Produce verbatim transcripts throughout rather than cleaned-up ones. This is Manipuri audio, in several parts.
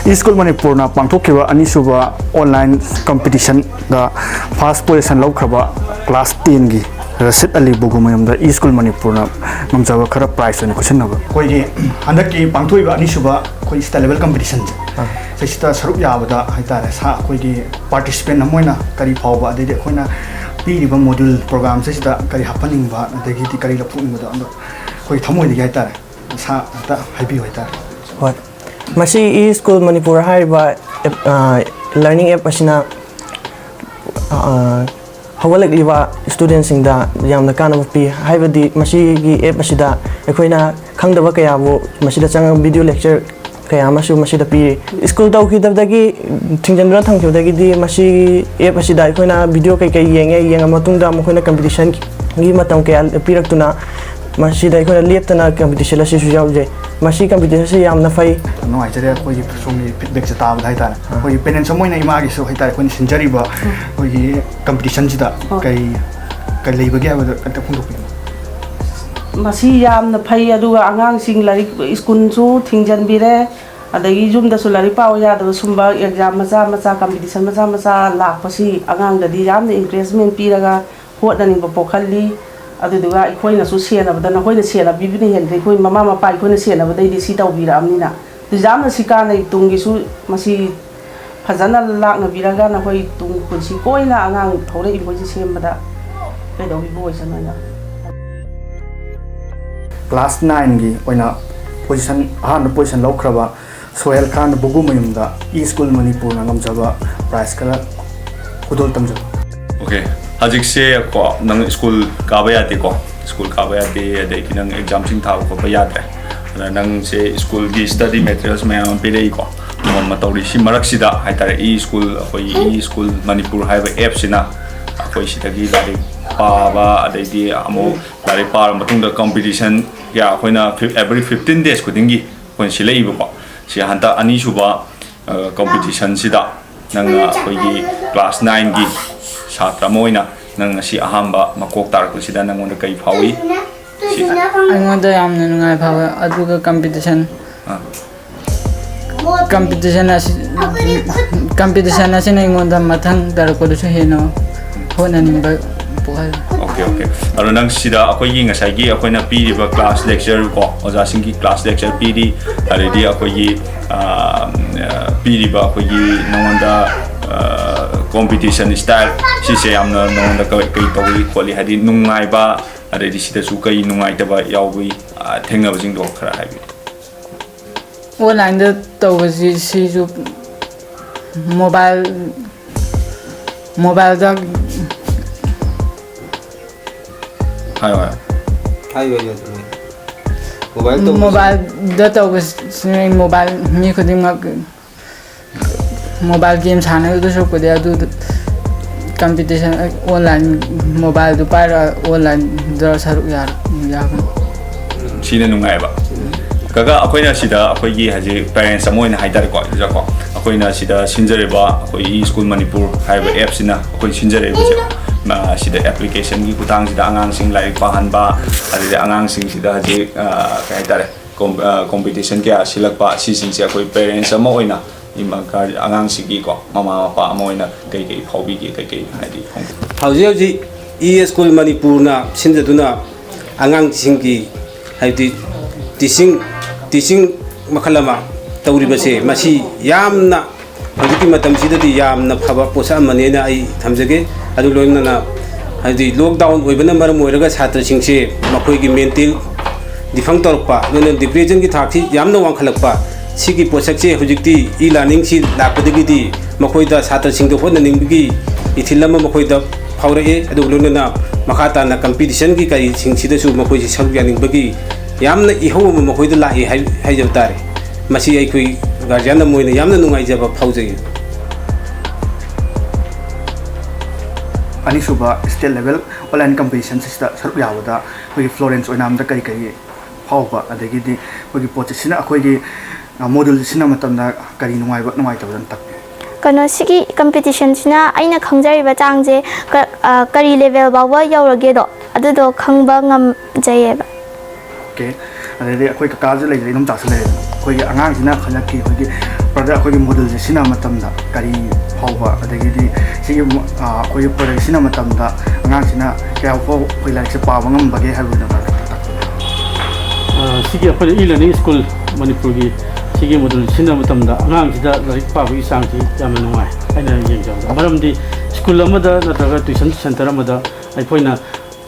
E-School ꯃꯅꯤꯄꯨꯔꯅ ꯄꯥꯡꯊꯣꯛꯈꯤꯕ ꯑꯅꯤꯁꯨꯕ online competitionꯗ first position ꯂꯧꯈ꯭ꯔꯕ class tenꯒꯤ ꯔꯁꯤꯗ ꯑꯂꯤ ꯕꯨꯒꯨꯃꯌꯨꯝꯗ E-School ꯃꯅꯤꯄꯨꯔꯅ ꯉꯝꯖꯕ ꯈꯔ prize ꯑꯣꯏꯅ ꯈꯨꯠꯁꯤꯟꯅꯕ꯫ ꯑꯩꯈꯣꯏꯒꯤ ꯍꯟꯗꯛꯀꯤ ꯄꯥꯡꯊꯣꯛꯏꯕ ꯑꯅꯤꯁꯨꯕ ꯑꯩꯈꯣꯏ state level competitionꯁꯦ, ꯑꯥ꯫ ꯁꯤꯗ ꯁꯔꯨꯛ ꯌꯥꯕꯗ ꯍꯥꯏꯇꯥꯔꯦ, ꯁꯥ-, ꯑꯩꯈꯣꯏꯒꯤ participant ꯑꯃ ꯑꯣꯏꯅ ꯀꯔꯤ ꯐꯥꯎꯕ, ꯑꯗꯩꯗꯤ ꯑꯩꯈꯣꯏꯅ ꯄꯤꯔꯤꯕ module programꯁꯤꯗ ꯀꯔꯤ ꯍꯥꯞꯍꯟꯅꯤꯡꯕ, ꯑꯗꯒꯤꯗꯤ ꯀꯔꯤ ꯂꯧꯊꯣꯛꯅꯤꯡꯕꯗꯣ, ꯑꯗꯣ ꯑꯩꯈꯣꯏ ꯊꯃꯣꯏꯗꯒꯤ ꯍꯥꯏꯇꯥꯔꯦ, ꯁꯥ ꯑꯝꯇ ꯍꯥꯏꯕꯤꯌꯨ ꯍꯥꯏꯇꯥꯔꯦ꯫ ꯍꯣꯏ꯫ ꯃꯁꯤ E-School ꯃꯅꯤꯄꯨꯔ ꯍꯥꯏꯔꯤꯕ app, ꯑ, learning app ꯑꯁꯤꯅ, ꯑ, ꯍꯧꯒꯠꯂꯛꯂꯤꯕ studentꯁꯤꯡꯗ ꯌꯥꯝꯅ ꯀꯥꯟꯅꯕ ꯄꯤ꯫ ꯍꯥꯏꯕꯗꯤ ꯃꯁꯤꯒꯤ app ꯑꯁꯤꯗ ꯑꯩꯈꯣꯏꯅ ꯈꯪꯗꯕ ꯀꯌꯥꯕꯨ ꯃꯁꯤꯗ ꯆꯪꯉꯒ video lecture ꯀꯌꯥ ꯑꯃꯁꯨ ꯃꯁꯤꯗ ꯄꯤꯔꯤ꯫ School ꯇꯧꯈꯤꯗꯕꯗꯒꯤ, ꯊꯤꯡꯖꯤꯟꯗꯨꯅ ꯊꯝꯈꯤꯕꯗꯒꯤꯗꯤ ꯃꯁꯤꯒꯤ app ꯑꯁꯤꯗ ꯑꯩꯈꯣꯏꯅ video ꯀꯩꯀꯩ ꯌꯦꯡꯉꯦ, ꯌꯦꯡꯉ ꯃꯇꯨꯡꯗ ꯃꯈꯣꯏꯅ competitionꯒꯤ ꯃꯇꯝ ꯀꯌꯥ ꯄꯤꯔꯛꯇꯨꯅ ꯃꯁꯤꯗ ꯑꯩꯈꯣꯏꯅ ꯂꯦꯞꯇꯅ competition ꯑꯁꯤꯁꯨ ꯌꯥꯎꯖꯩ꯫ ꯃꯁꯤ competition ꯑꯁꯤ ꯌꯥꯝꯅ ꯐꯩ꯫ ꯅꯨꯡꯉꯥꯏꯖꯔꯦ, ꯑꯩꯈꯣꯏꯒꯤ ꯁꯣꯝꯒꯤ feedbackꯁꯦ ꯇꯥꯕꯗ ꯍꯥꯏꯇꯥꯔꯦ꯫ ꯑꯥ꯫ ꯑꯩꯈꯣꯏꯒꯤ parents ꯑꯃ ꯑꯣꯏꯅ ꯏꯃꯥꯒꯤꯁꯨ ꯍꯥꯏꯇꯥꯔꯦ, ꯑꯩꯈꯣꯏꯅ ꯁꯤꯟꯖꯔꯤꯕ ꯑꯩꯈꯣꯏꯒꯤ competitionꯁꯤꯗ ꯑꯥ꯫ ꯀꯔꯤ, ꯀꯔꯤ ꯂꯩꯕꯒꯦ ꯍꯥꯏꯕꯗꯣ ꯑꯝꯇ ꯐꯣꯡꯗꯣꯛꯄꯤꯌꯨ꯫ ꯃꯁꯤ ꯌꯥꯝꯅ ꯐꯩ, ꯑꯗꯨꯒ ꯑꯉꯥꯡꯁꯤꯡ ꯂꯥꯏꯔꯤꯛ, schoolꯁꯨ ꯊꯤꯡꯖꯤꯟꯕꯤꯔꯦ, ꯑꯗꯒꯤ ꯌꯨꯝꯗꯁꯨ ꯂꯥꯏꯔꯤꯛ ꯄꯥꯎ ꯌꯥꯗꯕ ꯁꯨꯝꯕ exam ꯃꯆꯥ ꯃꯆꯥ, competition ꯃꯆꯥ ꯃꯆꯥ ꯂꯥꯛꯄꯁꯤ ꯑꯉꯥꯡꯗꯗꯤ ꯌꯥꯝꯅ encouragement ꯄꯤꯔꯒ ꯍꯣꯠꯅꯅꯤꯡꯕ ꯄꯣꯛꯍꯜꯂꯤ꯫ ꯑꯗꯨꯗꯨꯒ ꯑꯩꯈꯣꯏꯅꯁꯨ ꯁꯦꯟꯅꯕꯗ, ꯅꯈꯣꯏꯅ ꯁꯦꯟꯅꯕꯤꯕꯅ ꯍꯦꯟꯅ ꯑꯩꯈꯣꯏ ꯃꯃꯥ ꯃꯄꯥ ꯑꯩꯈꯣꯏꯅ ꯁꯦꯟꯅꯕꯗꯩꯗꯤ ꯁꯤ ꯇꯧꯕꯤꯔꯛꯑꯕꯅꯤꯅ, ꯑꯗꯨ ꯌꯥꯝꯅ ꯁꯤ ꯀꯥꯟꯅꯩ꯫ ꯇꯨꯡꯒꯤꯁꯨ ꯃꯁꯤ ꯐꯖꯅ ꯂꯥꯛꯅꯕꯤꯔꯒ ꯅꯈꯣꯏ ꯇꯨꯡ ꯄꯨꯟꯁꯤ ꯀꯣꯏꯅ ꯑꯉꯥꯡ ꯍꯧꯔꯛꯏꯕꯈꯣꯏꯁꯤ ꯁꯦꯝꯕꯗ ꯀꯩꯗꯧꯕꯤꯕ ꯑꯣꯏꯁꯅꯣꯅ꯫ Class nineꯒꯤ ꯑꯣꯏꯅ position, ꯑꯍꯥꯟꯕ position ꯂꯧꯈ꯭ꯔꯕ ꯁꯣꯍꯦꯜ ꯈꯥꯟ ꯕꯨꯒꯨꯃꯌꯨꯝꯗ E-School ꯃꯅꯤꯄꯨꯔꯅ ꯉꯝꯖꯕ prize ꯈꯔ ꯈꯨꯗꯣꯜ ꯇꯝꯖꯕ꯫ Okay, ꯍꯧꯖꯤꯛꯁꯦ ꯀꯣ, ꯅꯪ school ꯀꯥꯕ ꯌꯥꯗꯦꯀꯣ, school ꯀꯥꯕ ꯌꯥꯗꯦ, ꯑꯗꯩꯗꯤ ꯅꯪ examꯁꯤꯡ ꯊꯥꯕ ꯈꯣꯠꯄ ꯌꯥꯗ꯭ꯔꯦ꯫ ꯑꯗ ꯅꯪꯁꯦ schoolꯒꯤ study materials ꯃꯌꯥꯝ ꯑꯃ ꯄꯤꯔꯛꯏꯀꯣ, ꯑꯃ ꯑꯃ ꯇꯧꯔꯤ꯫ ꯁꯤ ꯃꯔꯛꯁꯤꯗ ꯍꯥꯏꯇꯥꯔꯦ, E-School, ꯑꯩꯈꯣꯏꯒꯤ E-School ꯃꯅꯤꯄꯨꯔ ꯍꯥꯏꯕ appꯁꯤꯅ ꯑꯩꯈꯣꯏ ꯁꯤꯗꯒꯤ ꯂꯥꯏꯔꯤꯛ ꯄꯥꯕ, ꯑꯗꯩꯗꯤ ꯑꯃꯨꯛ ꯂꯥꯏꯔꯤꯛ ꯄꯥꯔ ꯃꯇꯨꯡꯗ competition ꯀꯌꯥ ꯑꯩꯈꯣꯏꯅ fif-, every fifteen days ꯈꯨꯗꯤꯡꯒꯤ ꯑꯩꯈꯣꯏꯅ ꯁꯤꯜꯂꯛꯏꯕꯀꯣ꯫ ꯁꯤ ꯍꯟꯗꯛ ꯑꯅꯤꯁꯨꯕ, ꯑ, competitionꯁꯤꯗ ꯅꯪꯅ ꯑꯩꯈꯣꯏꯒꯤ class nineꯒꯤ ꯁꯥꯇ꯭ꯔ ꯑꯃ ꯑꯣꯏꯅ ꯅꯪ ꯉꯁꯤ ꯑꯍꯥꯟꯕ ꯃꯀꯣꯛ ꯇꯥꯔꯛꯄꯁꯤꯗ ꯅꯪꯉꯣꯟꯗ ꯀꯔꯤ ꯐꯥꯎꯏ? ꯁꯤ ꯑꯩꯉꯣꯟꯗ ꯌꯥꯝꯅ ꯅꯨꯡꯉꯥꯏ ꯐꯥꯎꯋꯦ꯫ ꯑꯗꯨꯒ competition ꯑꯥ꯫ ꯀꯝꯄꯤꯇꯤꯁꯟ ꯑꯁꯤ ꯀꯝꯄꯤꯇꯤꯁꯟ ꯑꯁꯤꯅ ꯑꯩꯉꯣꯟꯗ ꯃꯊꯪ ꯇꯥꯔꯛꯄꯗꯁꯨ ꯍꯦꯟꯅ ꯍꯣꯠꯅꯅꯤꯡꯕ ꯄꯣꯛꯍꯜꯂꯤ꯫ Okay okay. ꯑꯗꯣ ꯅꯪ ꯁꯤꯗ ꯑꯩꯈꯣꯏꯒꯤ ꯉꯁꯥꯏꯒꯤ ꯑꯩꯈꯣꯏꯅ ꯄꯤꯔꯤꯕ ꯀ꯭ꯂꯥꯁ ꯂꯦꯛꯆꯔ ꯀꯣ, ꯑꯣꯖꯥꯁꯤꯡꯒꯤ ꯀ꯭ꯂꯥꯁ ꯂꯦꯛꯆꯔ ꯄꯤꯔꯤ, ꯑꯗꯩꯗꯤ ꯑꯩꯈꯣꯏꯒꯤ ꯑꯥ, ꯄꯤꯔꯤꯕ ꯑꯩꯈꯣꯏꯒꯤ ꯅꯉꯣꯟꯗ ꯀꯣꯝꯄꯤꯇꯤꯁꯟ ꯁ꯭ꯇꯥꯏꯜ ꯁꯤꯁꯦ ꯌꯥꯝꯅ ꯅꯉꯣꯟꯗ ꯀꯩ ꯀꯩ ꯇꯧꯏ ꯈꯣꯠꯂꯤ, ꯍꯥꯏꯗꯤ ꯅꯨꯡꯉꯥꯏꯕ, ꯑꯗꯩꯗꯤ ꯁꯤꯗꯁꯨ ꯀꯩ ꯅꯨꯡꯉꯥꯏꯇꯕ ꯌꯥꯎꯕꯤ, ꯑꯥ, ꯊꯦꯡꯅꯕꯁꯤꯡꯗꯣ ꯈꯔ ꯍꯥꯏꯕꯤꯌꯨ꯫ ꯑꯣꯟꯂꯥꯏꯟꯗ ꯇꯧꯕꯁꯤ ꯁꯤꯁꯨ ꯃꯣꯕꯥꯏꯜ ꯃꯣꯕꯥꯏꯜꯗ ꯍꯥꯏꯌꯣ ꯍꯥꯏꯌꯣ꯫ ꯍꯥꯏꯌꯨ ꯍꯥꯏꯌꯨ ꯑꯗꯨꯝ ꯍꯥꯏꯌꯨ꯫ ꯃꯣꯕꯥꯏꯜ ꯇꯧꯕꯁꯤ ꯃꯣꯕꯥꯏꯜꯗ ꯇꯧꯕꯁꯤ ꯃꯣꯕꯥꯏꯜ ꯃꯤ ꯈꯨꯗꯤꯡꯃꯛ ꯃꯣꯕꯥꯏꯜ ꯒꯦꯝ ꯁꯥꯟꯅꯒꯗꯧ ꯁꯔꯨꯛꯄꯨꯗꯤ ꯑꯗꯨ ꯀꯝꯄꯤꯇꯤꯁꯟ ꯑꯣꯟꯂꯥꯏꯟ ꯃꯣꯕꯥꯏꯜꯗꯨ ꯄꯥꯏꯔꯒ ꯑꯣꯟꯂꯥꯏꯟꯗ ꯁꯔꯨꯛ ꯌꯥ- ꯌꯥꯕꯅꯤ꯫ ꯁꯤꯅ ꯅꯨꯡꯉꯥꯏꯕ꯫ ꯀꯀꯥ, ꯑꯩꯈꯣꯏꯅ ꯁꯤꯗ ꯑꯩꯈꯣꯏꯒꯤ ꯍꯧꯖꯤꯛ ꯄꯦꯔꯦꯟꯁ ꯑꯃ ꯑꯣꯏꯅ ꯍꯥꯏꯇꯥꯔꯦꯀꯣ, ꯁꯤꯗꯀꯣ ꯑꯩꯈꯣꯏꯅ ꯁꯤꯗ ꯁꯤꯟꯖꯔꯤꯕ ꯑꯩꯈꯣꯏ ꯏ ꯁ꯭ꯀꯨꯜ ꯃꯅꯤꯄꯨꯔ ꯍꯥꯏꯔꯤꯕ ꯑꯦꯞꯁꯤꯅ ꯑꯩꯈꯣꯏ ꯁꯤꯟꯖꯔꯤꯕꯁꯦ, ꯃ-, ꯁꯤꯗ ꯑꯦꯄ꯭ꯂꯤꯀꯦꯁꯟꯒꯤ ꯈꯨꯠꯊꯥꯡꯁꯤꯗ ꯑꯉꯥꯡꯁꯤꯡ ꯂꯥꯏꯔꯤꯛ ꯄꯥꯍꯟꯕ, ꯑꯗꯩꯗꯤ ꯑꯉꯥꯡꯁꯤꯡꯁꯤꯗ ꯍꯧꯖꯤꯛ, ꯑ, ꯀꯩ ꯍꯥꯏꯇꯥꯔꯦ, ꯀꯣꯝ-, ꯑ, ꯀꯣꯝꯄꯤꯇꯤꯁꯟ ꯀꯌꯥ ꯁꯤꯜꯂꯛꯄ, ꯁꯤꯁꯤꯡꯁꯦ ꯑꯩꯈꯣꯏ ꯄꯦꯔꯦꯟꯁ ꯑꯃ ꯑꯣꯏꯅ ꯏꯃꯥ ꯒꯥꯔ-, ꯑꯉꯥꯡꯁꯤꯒꯤꯀꯣ ꯃꯃꯥ ꯃꯄꯥ ꯑꯃ ꯑꯣꯏꯅ ꯀꯩ ꯀꯩ ꯐꯥꯎꯕꯤꯒꯦ, ꯀꯩ ꯀꯩ ꯍꯥꯏꯗꯤ ꯐꯣꯡ- ꯍꯧꯖꯤꯛ ꯍꯧꯖꯤꯛ ꯏ ꯁ꯭ꯀꯨꯜ ꯃꯅꯤꯄꯨꯔꯅ ꯁꯤꯟꯖꯗꯨꯅ ꯑꯉꯥꯡꯁꯤꯡꯒꯤ ꯍꯥꯏꯕꯗꯤ ꯇꯤꯆꯤꯡ ꯇꯤꯆꯤꯡ ꯃꯈꯜ ꯑꯃ ꯇꯧꯔꯤꯕꯁꯦ, ꯃꯁꯤ ꯌꯥꯝꯅ ꯍꯧꯖꯤꯛꯀꯤ ꯃꯇꯝꯁꯤꯗꯗꯤ ꯌꯥꯝꯅ ꯐꯕ ꯄꯣꯠꯁꯛ ꯑꯃꯅꯦꯅ ꯑꯩ ꯊꯝꯖꯒꯦ꯫ ꯑꯗꯨ ꯂꯣꯏꯅꯅ ꯍꯥꯏꯕꯗꯤ ꯂꯣꯛꯗꯥꯎꯟ ꯑꯣꯏꯕꯅ ꯃꯔꯝ ꯑꯣꯏꯔꯒ ꯁꯥꯇ꯭ꯔꯁꯤꯡꯁꯦ ꯃꯈꯣꯏꯒꯤ ꯃꯦꯟꯇꯦꯜ ꯗꯤꯐꯪ ꯇꯧꯔꯛꯄ, ꯑꯗꯨꯅ ꯗꯤꯄ꯭ꯔꯦꯁꯟꯒꯤ ꯊꯥꯛꯁꯤ ꯌꯥꯝꯅ ꯋꯥꯡꯈꯠꯂꯛꯄ꯫ ꯁꯤꯒꯤ ꯄꯣꯠꯁꯛꯁꯦ ꯍꯧꯖꯤꯛꯇꯤ ꯏ ꯂꯥꯔꯅꯤꯡꯁꯤ ꯂꯥꯛꯄꯗꯒꯤꯗꯤ ꯃꯈꯣꯏꯗ ꯁꯥꯇ꯭ꯔꯁꯤꯡꯗ ꯍꯣꯠꯅꯅꯤꯡꯕꯒꯤ ꯏꯊꯤꯜ ꯑꯃ ꯃꯈꯣꯏꯗ ꯐꯥꯎꯔꯛꯑꯦ꯫ ꯑꯗꯨꯒ ꯂꯣꯏꯅꯅ ꯃꯈꯥ ꯇꯥꯅ ꯀꯝꯄꯤꯇꯤꯁꯟꯒꯤ ꯀꯔꯤꯁꯤꯡꯁꯤꯗꯁꯨ ꯃꯈꯣꯏꯁꯤ ꯁꯔꯨꯛ ꯌꯥꯅꯤꯡꯕꯒꯤ ꯌꯥꯝꯅ ꯏꯍꯧ ꯑꯃ ꯃꯈꯣꯏꯗ ꯂꯥꯛꯏ ꯍꯥꯏ-, ꯍꯥꯏꯖꯕ ꯇꯥꯔꯦ꯫ ꯃꯁꯤ ꯑꯩꯈꯣꯏ ꯒꯥꯔꯖꯤꯌꯥꯟ ꯑꯃ ꯑꯣꯏꯅ ꯌꯥꯝꯅ ꯅꯨꯡꯉꯥꯏꯖꯕ ꯐꯥꯎꯖꯩ꯫ ꯑꯅꯤꯁꯨꯕ ꯁ꯭ꯇꯦꯠ ꯂꯦꯚꯦꯜ ꯑꯣꯟꯂꯥꯏꯟ ꯀꯝꯄꯤꯇꯤꯁꯟꯁꯤꯗ ꯁꯔꯨꯛ ꯌꯥꯕꯗ ꯑꯩꯈꯣꯏꯒꯤ ꯐ꯭ꯂꯣꯔꯦꯟꯁ ꯑꯣꯏꯅꯥꯝꯗ ꯀꯔꯤ ꯀꯔꯤ ꯐꯥꯎꯕ, ꯑꯗꯒꯤꯗꯤ ꯑꯩꯈꯣꯏꯒꯤ ꯄꯣꯠꯁꯦ ꯁꯤꯅ ꯑꯩꯈꯣꯏꯒꯤ ꯃꯣꯗꯦꯜꯁꯦ ꯁꯤꯖꯤꯟꯅꯕ ꯃꯇꯝꯗ ꯀꯔꯤ ꯅꯨꯡꯉꯥꯏꯕ ꯅꯨꯡꯉꯥꯏꯇꯕꯗ ꯇꯥꯛꯄꯤ? ꯀꯩꯅꯣ, ꯁꯤꯒꯤ ꯀꯝꯄꯤꯇꯤꯁꯟꯁꯤꯅ ꯑꯩꯅ ꯈꯪꯖꯔꯤꯕ ꯆꯥꯡꯁꯦ ꯀ-, ꯑ, ꯀꯔꯤ ꯂꯦꯚꯦꯜ ꯐꯥꯎꯕ ꯌꯧꯔꯒꯦꯗꯣ ꯑꯗꯨꯗꯣ ꯈꯪꯕ ꯉꯝꯖꯩꯌꯦꯕ꯫ ꯑꯣꯀꯦ꯫ ꯑꯗꯩꯗꯤ ꯑꯩꯈꯣꯏ ꯀꯀꯥꯁꯨ ꯂꯩꯔꯦ, ꯏꯗꯣꯝꯆꯥꯁꯨ ꯂꯩꯔꯦ꯫ ꯑꯩꯈꯣꯏꯒꯤ ꯑꯉꯥꯡꯁꯤꯅ ꯍꯟꯗꯛꯀꯤ ꯑꯩꯈꯣꯏꯒꯤ ꯄ꯭ꯔꯗꯛ, ꯑꯩꯈꯣꯏꯒꯤ ꯃꯣꯗꯨꯜꯁꯦ ꯁꯤꯖꯤꯟꯅꯕ ꯃꯇꯝꯗ ꯀꯔꯤ ꯐꯥꯎꯕ, ꯑꯗꯒꯤꯗꯤ ꯁꯤꯒꯤ, ꯑ, ꯑꯩꯈꯣꯏꯒꯤ ꯄ꯭ꯔꯗꯛ ꯁꯤꯖꯤꯟꯅꯕ ꯃꯇꯝꯗ ꯑꯉꯥꯡꯁꯤꯅ ꯀꯌꯥ ꯐꯥꯎ ꯑꯩꯈꯣꯏ ꯂꯥꯏꯔꯤꯛꯁꯦ ꯄꯥꯕ ꯉꯝꯕꯒꯦ ꯍꯥꯏꯕꯒꯤ ꯃꯇꯥꯡꯗ ꯈꯤꯇꯪ ꯇꯥꯛꯄꯤꯌꯨ꯫ ꯑ, ꯁꯤꯒꯤ ꯑꯩꯈꯣꯏꯅ E Learning School ꯃꯅꯤꯄꯨꯔꯒꯤ ꯁꯤꯒꯤ ꯃꯣꯗꯨꯜ ꯁꯤꯖꯤꯟꯅꯕ ꯃꯇꯝꯗ ꯑꯉꯥꯡꯁꯤꯗ ꯂꯥꯏꯔꯤꯛ ꯄꯥꯕꯒꯤ ꯆꯥꯡꯁꯤ ꯌꯥꯝꯅ ꯅꯨꯡꯉꯥꯏ꯫ ꯑꯩꯅ ꯌꯦꯡꯖꯕꯗ, ꯃꯔꯝꯗꯤ ꯁ꯭ꯀꯨꯜ ꯑꯃꯗ ꯅꯠꯇ꯭ꯔꯒ ꯇ꯭ꯌꯨꯁꯟ ꯁꯦꯟꯇꯔ ꯑꯃꯗ ꯑꯩꯈꯣꯏꯅ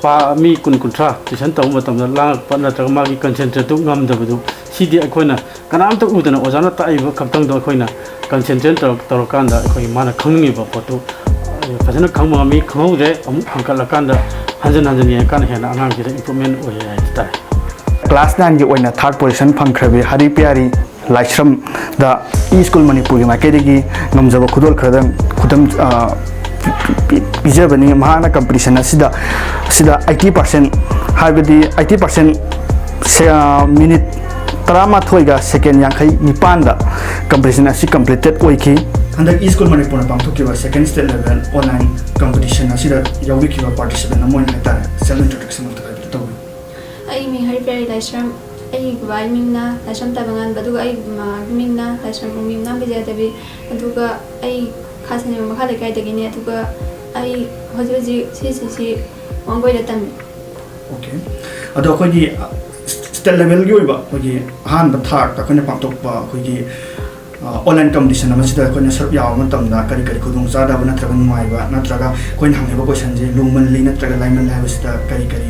ꯄꯥ-, ꯃꯤ ꯀꯨꯟ ꯀꯨꯟꯊ꯭ꯔꯥ ꯇ꯭ꯌꯨꯁꯟ ꯇꯧꯕ ꯃꯇꯝꯗ ꯂꯥꯡꯉꯛꯄ ꯅꯠꯇ꯭ꯔꯒ ꯃꯥꯒꯤ ꯀꯟꯁꯦꯟꯇ꯭ꯔꯦꯠꯇꯨ ꯉꯝꯗꯕꯗꯨ, ꯁꯤꯗꯤ ꯑꯩꯈꯣꯏꯅ ꯀꯅꯥꯝꯇ ꯎꯗꯅ ꯑꯣꯖꯥꯅ ꯇꯥꯛꯏꯕ ꯈꯛꯇꯪꯗꯣ ꯑꯩꯈꯣꯏꯅ ꯀꯟꯁꯦꯟꯇ꯭ꯔꯦꯠ ꯇꯧꯔꯛ-, ꯇꯧꯔꯀꯥꯟꯗ ꯑꯩꯈꯣꯏꯒꯤ ꯃꯥꯅ ꯈꯪꯅꯤꯡꯉꯤꯕ ꯄꯣꯠꯇꯨ, ꯑ, ꯐꯖꯅ ꯈꯪꯕ ꯉꯝꯃꯤ꯫ ꯈꯪꯍꯧꯗ꯭ꯔꯦ, ꯑꯃꯨꯛ ꯍꯪꯀꯠꯂꯀꯥꯟꯗ ꯍꯟꯖꯟ ꯍꯟꯖꯟ ꯌꯦꯡꯉꯀꯥꯟꯗ ꯍꯦꯟꯅ ꯑꯉꯥꯡꯁꯤꯗ ꯏꯝꯄ꯭ꯔꯨꯞꯃꯦꯟ ꯑꯣꯏ ꯍꯥꯏꯕ ꯇꯥꯔꯦ꯫ ꯀ꯭ꯂꯥꯁ ꯅꯥꯏꯟꯒꯤ ꯑꯣꯏꯅ ꯊꯥꯔꯠ ꯄꯣꯖꯤꯁꯟ ꯐꯪꯈ꯭ꯔꯕꯤ ꯍꯔꯤꯄꯤꯌꯥꯔꯤ ꯂꯥꯏꯁ꯭ꯔꯝꯗ E School ꯃꯅꯤꯄꯨꯔꯒꯤ ꯃꯥꯏꯀꯩꯗꯒꯤ ꯉꯝꯖꯕ ꯈꯨꯗꯣꯜ ꯈꯔꯗꯪ ꯈꯨꯗꯝ, ꯑ, ꯄꯤ-, ꯄꯤ-, ꯄꯤꯖꯕꯅꯤ꯫ ꯃꯍꯥꯛꯅ ꯀꯝꯄꯤꯇꯤꯁꯟ ꯑꯁꯤꯗ, ꯑꯁꯤꯗ eighty percent, ꯍꯥꯏꯕꯗꯤ eighty percent ꯁꯦ, ꯑ, ꯃꯤꯅꯤꯠ ꯇꯔꯥꯃꯥꯊꯣꯏꯒ ꯁꯦꯀꯦꯟ ꯌꯥꯡꯈꯩ ꯅꯤꯄꯥꯟꯗ ꯀꯝꯄꯤꯇꯤꯁꯟ ꯑꯁꯤ ꯀꯝꯄ꯭ꯂꯤꯇꯦꯠ ꯑꯣꯏꯈꯤ꯫ ꯍꯟꯗꯛ E School ꯃꯅꯤꯄꯨꯔꯅ ꯄꯥꯡꯊꯣꯛꯈꯤꯕ second state level online competition ꯑꯁꯤꯗ ꯌꯥꯎꯕꯤꯈꯤꯕ ꯄꯥꯔꯇꯤꯁꯤꯄꯦꯟ ꯑꯃ ꯑꯣꯏꯅ ꯍꯥꯏꯇꯥꯔꯦ, self introduction ꯑꯃꯇ ꯍꯥꯏꯕꯤꯔꯛꯑꯣ꯫ ꯑꯩ ꯃꯤꯡ ꯍꯔꯤꯄꯤꯌꯥꯔꯤ ꯂꯥꯏꯁ꯭ꯔꯝ, ꯑꯩꯒꯤ ꯕꯕꯥꯒꯤ ꯃꯤꯡꯅ ꯂꯥꯏꯁ꯭ꯔꯝ ꯇꯥꯏꯕꯪꯉꯥꯟꯕ, ꯑꯗꯨꯒ ꯑꯩꯒꯤ ꯃꯃꯥꯒꯤ ꯃꯤꯡꯅ ꯂꯥꯏꯁ꯭ꯔꯝ ꯑꯣꯡꯕꯤꯝꯅꯥꯝ ꯕꯤꯖꯌꯥꯗꯦꯕꯤ, ꯑꯗꯨꯒ ꯑꯩ ꯈꯥꯁꯅꯦꯝꯕ ꯃꯈꯥ ꯂꯩꯀꯥꯏꯗꯒꯤꯅꯦ, ꯑꯗꯨꯒ ꯑꯩ ꯍꯧꯖꯤꯛ ꯍꯧꯖꯤꯛ ꯁꯤ ꯁꯤ ꯁꯤ ꯋꯥꯡꯒꯣꯏꯗ ꯇꯝꯃꯤ꯫ ꯑꯣꯀꯦ꯫ ꯑꯗꯣ ꯑꯩꯈꯣꯏꯒꯤ, ꯑ, ꯁ꯭ꯇꯦꯠ ꯂꯦꯚꯦꯜꯒꯤ ꯑꯣꯏꯕ ꯑꯩꯈꯣꯏꯒꯤ ꯑꯍꯥꯟꯕ ꯊꯥꯛꯇ ꯑꯩꯈꯣꯏꯅ ꯄꯥꯡꯊꯣꯛꯄ ꯑꯩꯈꯣꯏꯒꯤ, ꯑ, online competition ꯑꯃꯁꯤꯗ ꯑꯩꯈꯣꯏꯅ ꯁꯔꯨꯛ ꯌꯥꯕ ꯃꯇꯝꯗ ꯀꯔꯤ ꯀꯔꯤ ꯈꯨꯗꯣꯡꯆꯥꯗꯕ ꯅꯠꯇ꯭ꯔꯒ ꯅꯨꯡꯉꯥꯏꯕ ꯅꯠꯇ꯭ꯔꯒ ꯑꯩꯈꯣꯏꯅ ꯍꯪꯉꯤꯕ questionꯁꯦ ꯂꯨꯃꯜꯂꯤ ꯅꯠꯇ꯭ꯔꯒ ꯂꯥꯏꯃꯜꯂꯤ ꯍꯥꯏꯕꯁꯤꯗ ꯀꯔꯤ ꯀꯔꯤ,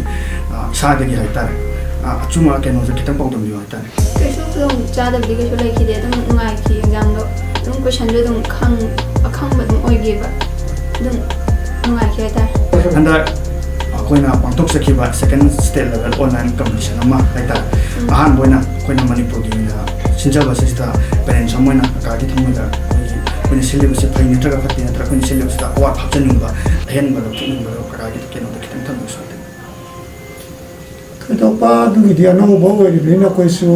ꯑ, ꯏꯁꯥꯗꯒꯤ ꯍꯥꯏꯇꯥꯔꯦ, ꯑ, ꯑꯆꯨꯝꯕ ꯀꯩꯅꯣꯁꯦ ꯈꯤꯇꯪ ꯄꯥꯎꯗꯝꯕꯤꯌꯨ ꯍꯥꯏꯇꯥꯔꯦ꯫ ꯀꯩꯁꯨ ꯈꯨꯗꯣꯡ ꯆꯥꯗꯕꯗꯤ ꯀꯩꯁꯨ ꯂꯩꯈꯤꯗꯦ꯫ ꯑꯗꯨꯝ ꯅꯨꯡꯉꯥꯏꯈꯤ ꯑꯦꯛꯖꯥꯝꯗꯣ꯫ ꯑꯗꯨꯝ questionꯗꯣ ꯑꯗꯨꯝ ꯈꯪ-, ꯑꯈꯪꯕ ꯑꯗꯨꯝ ꯑꯣꯏꯈꯤꯕ꯫ ꯑꯗꯨꯝ ꯅꯨꯡꯉꯥꯏꯈꯤ ꯍꯥꯏꯇꯥꯔꯦ꯫ ꯍꯟꯗꯛ ꯑꯩꯈꯣꯏꯅ ꯄꯥꯡꯊꯣꯛꯆꯈꯤꯕ second state level online competition ꯑꯃ ꯍꯥꯏꯇꯥꯔꯦ꯫ ꯎꯝ꯫ ꯑꯍꯥꯟꯕ ꯑꯣꯏꯅ ꯑꯩꯈꯣꯏꯅ ꯃꯅꯤꯄꯨꯔꯒꯤ ꯑꯣꯏꯅ ꯁꯤꯟꯖꯕ ꯑꯁꯤꯗ parents ꯑꯃ ꯑꯣꯏꯅ ꯀꯀꯥꯒꯤ ꯊꯃꯣꯏꯗ ꯑꯩꯈꯣꯏꯒꯤ, ꯑꯩꯈꯣꯏꯅ ꯁꯤꯜꯂꯤꯕꯁꯦ ꯐꯩ ꯅꯠꯇ꯭ꯔꯒ ꯐꯠꯇꯦ ꯅꯠꯇ꯭ꯔꯒ ꯑꯩꯈꯣꯏꯅ ꯁꯤꯜꯂꯤꯕꯁꯤꯗ ꯑꯋꯥꯠ ꯍꯥꯞꯆꯅꯤꯡꯕ, ꯑꯍꯦꯟꯕ ꯂꯧꯊꯣꯛꯅꯤꯡꯕꯗꯣ ꯀꯀꯥꯒꯤ ꯀꯩꯅꯣꯗ ꯈꯤꯇꯪ ꯊꯝꯕꯤꯌꯨ ꯁꯨꯃꯥꯏꯅ꯫ ꯊꯣꯏꯗꯣꯛꯄ ꯑꯗꯨꯒꯤꯗꯤ ꯑꯅꯧꯕ ꯑꯣꯏꯔꯤꯕꯅꯤꯅ ꯑꯩꯈꯣꯏꯁꯨ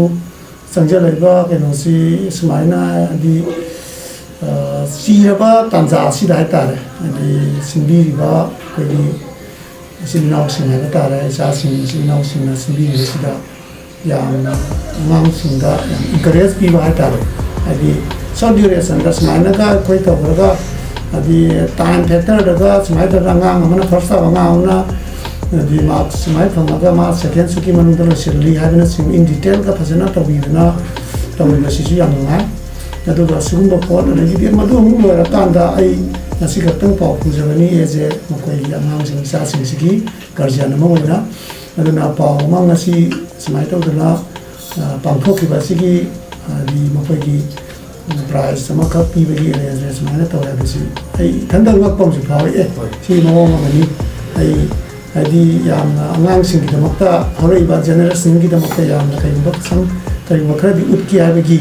ꯆꯪꯁꯤꯜꯂꯛꯏꯕ ꯀꯩꯅꯣꯁꯤ ꯁꯨꯃꯥꯏꯅ ꯍꯥꯏꯗꯤ, ꯑ, ꯆꯤꯔꯕ ꯇꯥꯟꯖꯥ ꯑꯁꯤꯗ ꯍꯥꯏꯇꯥꯔꯦ, ꯍꯥꯏꯗꯤ ꯁꯤꯟꯕꯤꯔꯤꯕ ꯑꯩꯈꯣꯏꯒꯤ ꯏꯆꯤꯟ ꯏꯅꯥꯎꯁꯤꯡ ꯍꯥꯏꯕ ꯇꯥꯔꯦ, ꯏꯆꯥꯁꯤꯡ, ꯏꯆꯤꯟ ꯏꯅꯥꯎꯁꯤꯡꯅ ꯁꯤꯟꯕꯤꯔꯤꯕꯁꯤꯗ ꯌꯥꯝꯅ ꯑꯉꯥꯡꯁꯤꯡꯗ ꯌꯥꯝ ꯏꯟꯀꯔꯦꯖ ꯄꯤꯕ ꯍꯥꯏꯇꯥꯔꯦ꯫ ꯍꯥꯏꯗꯤ ꯁꯣꯔꯠ ꯗ꯭ꯌꯨꯔꯦꯁꯟꯗ ꯁꯨꯃꯥꯏꯅꯒ ꯑꯩꯈꯣꯏ ꯇꯧꯔꯒ, ꯍꯥꯏꯗꯤ ꯇꯥꯏꯝ ꯐꯦꯛꯇꯔꯗꯒ ꯁꯨꯃꯥꯏꯅ ꯇꯧꯔꯒ ꯑꯉꯥꯡ ꯑꯃꯅ ꯐꯥꯔꯁ ꯇꯥꯕ ꯑꯉꯥꯡ ꯑꯃꯅ ꯍꯥꯏꯗꯤ ꯃꯥꯔꯛ ꯁꯨꯃꯥꯏꯅ ꯐꯪꯉꯒ ꯃꯥ ꯁꯦꯀꯦꯟ ꯁꯨꯛꯀꯤ ꯃꯅꯨꯡꯗ ꯂꯣꯏꯁꯤꯜꯂꯤ ꯍꯥꯏꯕꯅꯆꯤꯡꯕ ꯏꯟ ꯗꯤꯇꯦꯜꯒ ꯐꯖꯅ ꯇꯧꯕꯤꯗꯅ ꯇꯧꯔꯤꯕꯁꯤꯁꯨ ꯌꯥꯝ ꯅꯨꯡꯉꯥꯏ꯫ ꯑꯗꯨꯒ ꯁꯤꯒꯨꯝꯕ ꯄꯣꯠ, ꯑꯗꯒꯤꯗꯤ ꯃꯗꯨ ꯑꯃꯨꯛ ꯂꯣꯏꯔꯀꯥꯟꯗ ꯑꯩ ꯉꯁꯤ ꯈꯛꯇꯪ ꯄꯥꯎ ꯄꯨꯖꯕꯅꯤ ꯑꯦꯖꯦ ꯃꯈꯣꯏꯒꯤ ꯑꯉꯥꯡꯁꯤꯡ ꯏꯆꯥꯁꯤꯡꯁꯤꯒꯤ ꯒꯥꯔꯖꯤꯌꯥꯟ ꯑꯃ ꯑꯣꯏꯅ꯫ ꯑꯗꯨꯅ ꯄꯥꯎ ꯑꯃ ꯉꯁꯤ ꯁꯨꯃꯥꯏꯅ ꯇꯧꯗꯅ, ꯑ, ꯄꯥꯡꯊꯣꯛꯈꯤꯕ ꯑꯁꯤꯒꯤ, ꯍꯥꯏꯗꯤ ꯃꯈꯣꯏꯒꯤ ꯄ꯭ꯔꯥꯏꯖ ꯑꯃꯈꯛ ꯄꯤꯕꯒꯤ ꯑꯦꯔꯦꯟꯖꯃꯦꯟ ꯁꯨꯃꯥꯏꯅ ꯇꯧꯋꯦ ꯍꯥꯏꯕꯁꯤ ꯑꯩ ꯏꯊꯟꯇ ꯉꯛꯄ ꯑꯃꯁꯨ ꯐꯥꯎꯏ꯫ ꯑꯦ, ꯍꯣꯏ꯫ ꯁꯤ ꯃꯑꯣꯡ ꯑꯃꯅꯤ꯫ ꯑꯩ ꯍꯥꯏꯗꯤ ꯌꯥꯝꯅ ꯑꯉꯥꯡꯁꯤꯡꯒꯤꯗꯃꯛꯇ, ꯍꯧꯔꯛꯏꯕ ꯖꯦꯅꯦꯔꯦꯁꯟꯒꯤꯗꯃꯛꯇ ꯌꯥꯝꯅ ꯀꯔꯤꯒꯨꯝꯕ ꯁꯝ-, ꯀꯔꯤꯒꯨꯝꯕ ꯈꯔꯗꯤ ꯎꯠꯀꯦ ꯍꯥꯏꯕꯒꯤ,